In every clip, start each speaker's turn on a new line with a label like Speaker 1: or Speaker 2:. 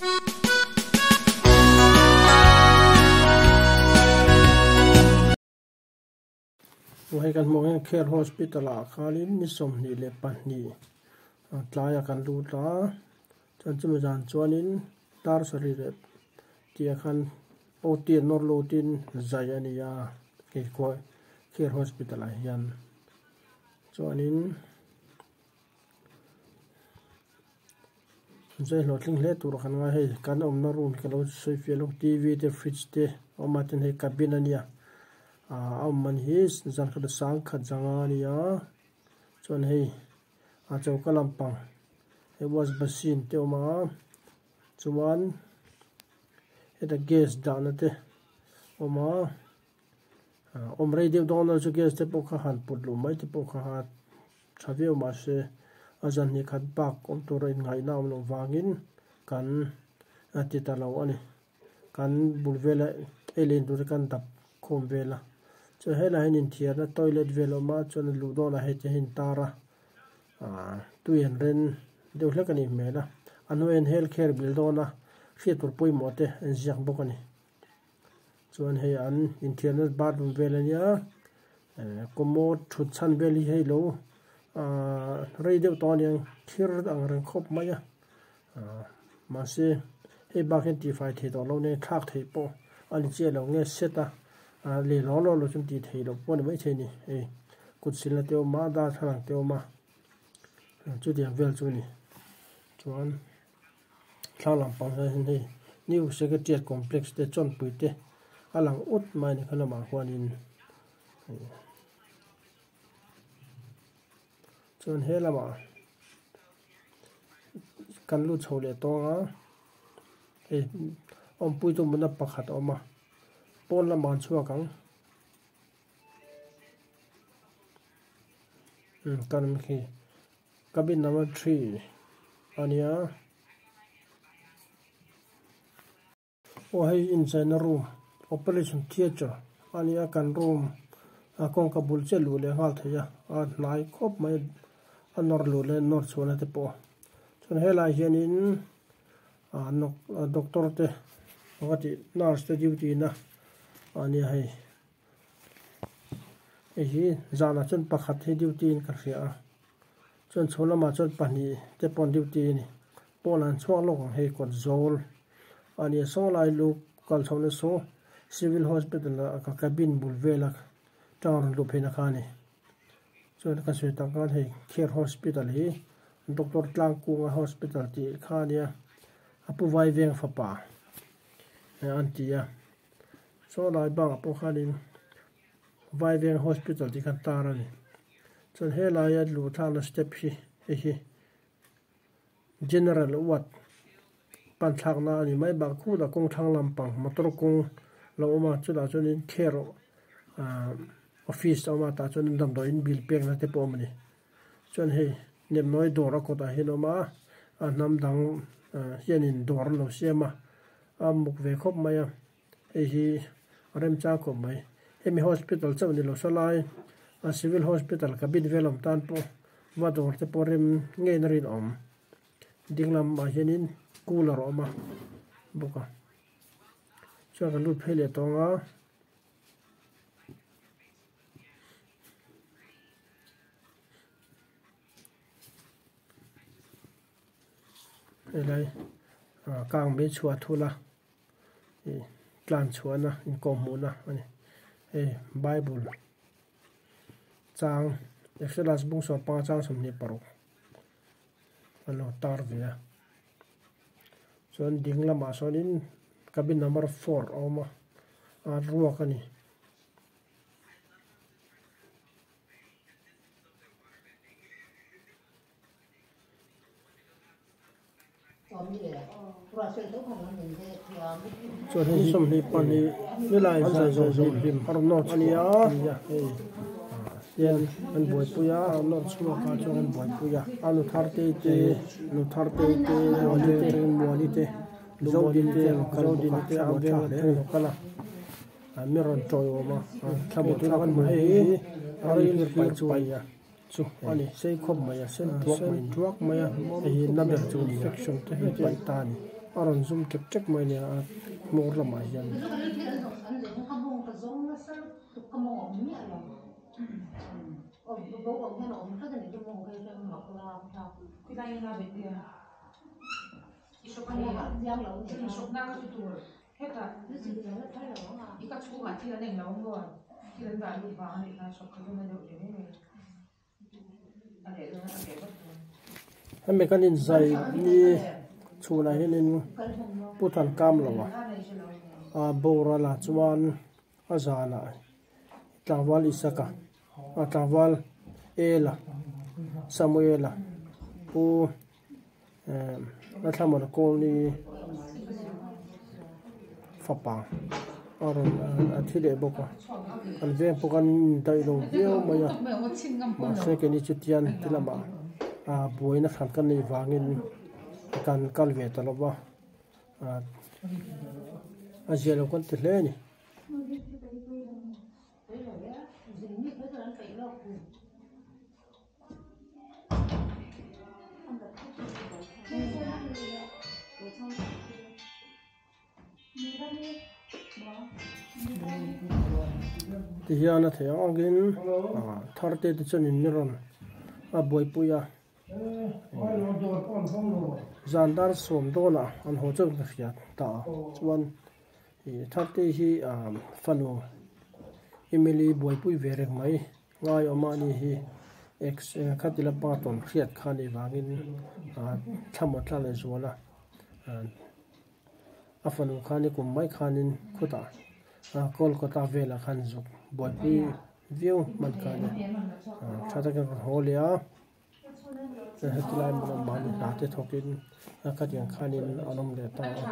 Speaker 1: Hei kan hmuh hian Care Hospital ah khanin ni 22 tlaiah kan lut a, chuan chumi zan chuanin dar sarih leh tih ah khan OT an nawr lutin zai a ni a hei Care Hospital ah hian chuanin zai hlawhtling hle tur kan ngai hei kan awmna room ka lo sawi fiah lawk T_V te fridge te a awm a tin hei cabin a nia ah a awm man hi zan khat a sang khat zanga a nia chuan hei a choka lampang hei wash basin te a awm a chuan heta gas dahna te a awm a. Awm rei deuh dawn lo chu gas te pawh kha han put luh mai te pawh kha a tha viau mahse a zan hnih khat bak awm tura inngaihna awm loh vangin kan ti ta lo a ni. Kan bul vela ei leh in tur te kan dap khawm vel a. Chuan helaiah hian inthiarna toilet vel a awm a chuan a luh dawnah hei te hi a intar a tui an ren deuh hlek a nih hmel a. A hnuaiah hian health care bil dawn a hriat tur pawimawh te an ziak bawk a ni. Chuan hei an inthiarna bathroom vel ania commode thut chhan vel hi hei lo ahh rei deuh tawh aniang thir ang reng khawp mai a ahh mahse hei bak hian tihfai thei tawh lo nen thlak theih pawh a ni chiah lo nge set a ah lei law law lo chuan tih theih loh pawh a ni maithei a ni hei kut silna te a awm a darthlalang te a awm a chutiang vel chu a ni chuan. Thlang lampang hian hei New Secretariat Complex te chawnpui te a lang ut mai a ni kha lamah khuanin chuan he lamah kan lut chho leh tawng a hei awmpui chu mutna pakhat a awm a pawn lamah an chhuak ang. Cabin number 3 ania aw hei incheina room operation theatre ania kan room a kawngka bul chiah luh leh nghal thei a a hnai khawp mai a nawr luh leh nawr chhuahna te pawh chuan helai hianin ah doctor te eng a tih nurse te duty na ania hei. Hei hi zanah chuan pakhat hi duty in ka hria a chuan chho lamah chuan pahnih te pawh an duty a ni pawn an chhuak lawk ang hei kawt zawl a nia saw lai lu kal chho na saw civil hospital ah ka cabin bul vela tang rawn luh phei na kha a ni chuan ka sawi tak khan hei care hospital hi doctor Tlangkunga hospital tih kha a nia a pu Vaiveng fapa an ti a. Saw lai bangah pawh khanin Vaiveng Hospital tih khan tar a ni. Chuan helaia luh thlakna step hi hei hi General Ward pan thlakna a ni mai bak khutah kawng thlang lampang motor kawng lo awm a chutah chuanin care ah office a awm a tah chuan damdawiin bill pekna te pawh a awm a ni. Chuan hei Nemnawi dawr a kawtah hian a awm a a hnam dang hianin dawr an lo siam a. A muk ve khawp mai a, hei hi a remchang khawp mai. Hemi hospital chauh ni lo salai a civil hospital cabin vel awm tan pawh va dawr te pawh rem ngeiin a rinawm. Ding lamah hianin cooler a awm a bawk a, chuan kan lut phei leh tawng a. Helai ah kang mai chhuah thul a ih tlan chhuahna inkawm hmuhna a ni hei bible chang exodus bung 15 chang 26 an lo tar ve a chuan ding lamah sawnin cabin number 4 a awm a a ruak a ni. Chuan hei 22 nilai zai zawh zawh hlim a rawn nawr a nia hei hian an buaipui a a rawn nawr chhuak a chuan an buaipui a a nu thar te te nu thar te te muani te muani te zodin te zodin te a veng a lo kal a. Mi rawn tawiawm a thlamu tuna kan hmu hei hi ril pai chu a ni a chu a ni sei khawp mai a sen tuak mai a hei hi na ber chu infection te hi pai ta a ni. a rawn zum ṭek ṭek mai a nia a hmawr lamah hian. Hemi kan inzai ni chhunah hianin Pu Thankam loa a boral ah chuan a zanah tlangval Isaka a tlangval Ela Samuela Pu Lalthlamawna Colney fapa a rawn a thi leh bawk a an veng pawh khan daih lo viau mai a mahse keini chu tian ti lamah ah buaina hran kan neih vangin kan kal ve ta lo va ah a zia lo kan ti hle a ni. Ti hian a theih ang angin ah thar te te chuan in ni rawn a buaipui a zan dar sawm dawnah an haw chuan ka hria ta a chuan ih thar te hi ah fanu Emily buaipui ve reng mai. Ngai awm a ni hi ex khati lapa tawn hriat kha a nih vangin thlamaw tla leh zual a a fanu khan i kum mai khanin khutah Kolkata velah khan zuk buaipui viau hman kha a ni tha takin rawn haw leh a heti lai hmun awm mahni hna te thawkin khatiang khanin an awm leh ta a.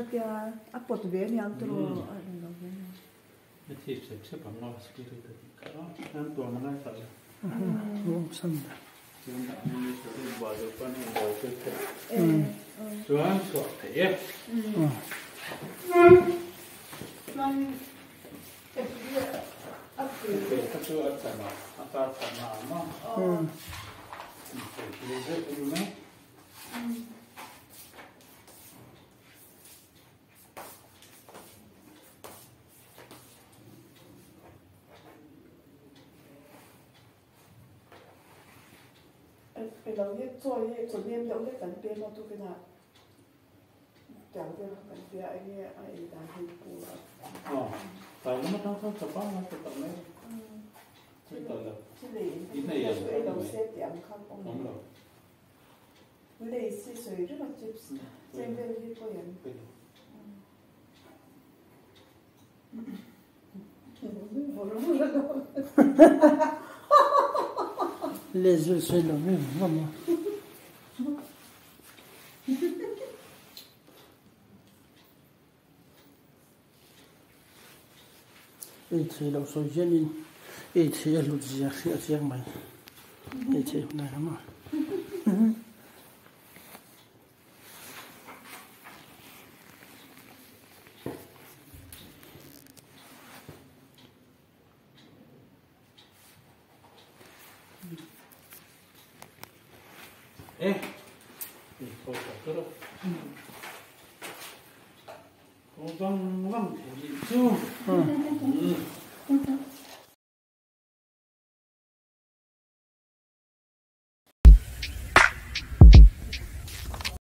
Speaker 2: dawn a tia a pawt ve aniang tiraw a eng lo ve aniang.
Speaker 3: A thip sep sep ang aw security te tih kha aw an tuam a ngai tak e. Chuan dah ang ni saw in buai deuh pawn a inbuai pui theih chuan chhuah theih e.
Speaker 2: Chuan
Speaker 3: Ke kha chu a chan a, a car chhanna ang maw? Inchei tir zet a ni mai.
Speaker 2: Ilo hi chaw hi chaw nem deuh hlek kan pe maw tukinah tiang vel kha kan pe a enge a ei dan hi pu a.
Speaker 3: Aw, tlai lam atang chuan chaw pangngai pe tak mai chu ta lo.
Speaker 2: Chilei in
Speaker 3: In ei ang
Speaker 2: chu ei lo se tih ang kha awm
Speaker 3: awm lo.
Speaker 2: Lei si sawi reng a chips cheng vel hi pawi ang.
Speaker 1: Lei zui sawi lo mi ngam a. Ei thei loh sawi hianin ei thei a hlut zia hriat chiang mai. Ei thei hun ai lam a.
Speaker 3: E, i khaw tak rawh. Khaw vang vang thei nih chu.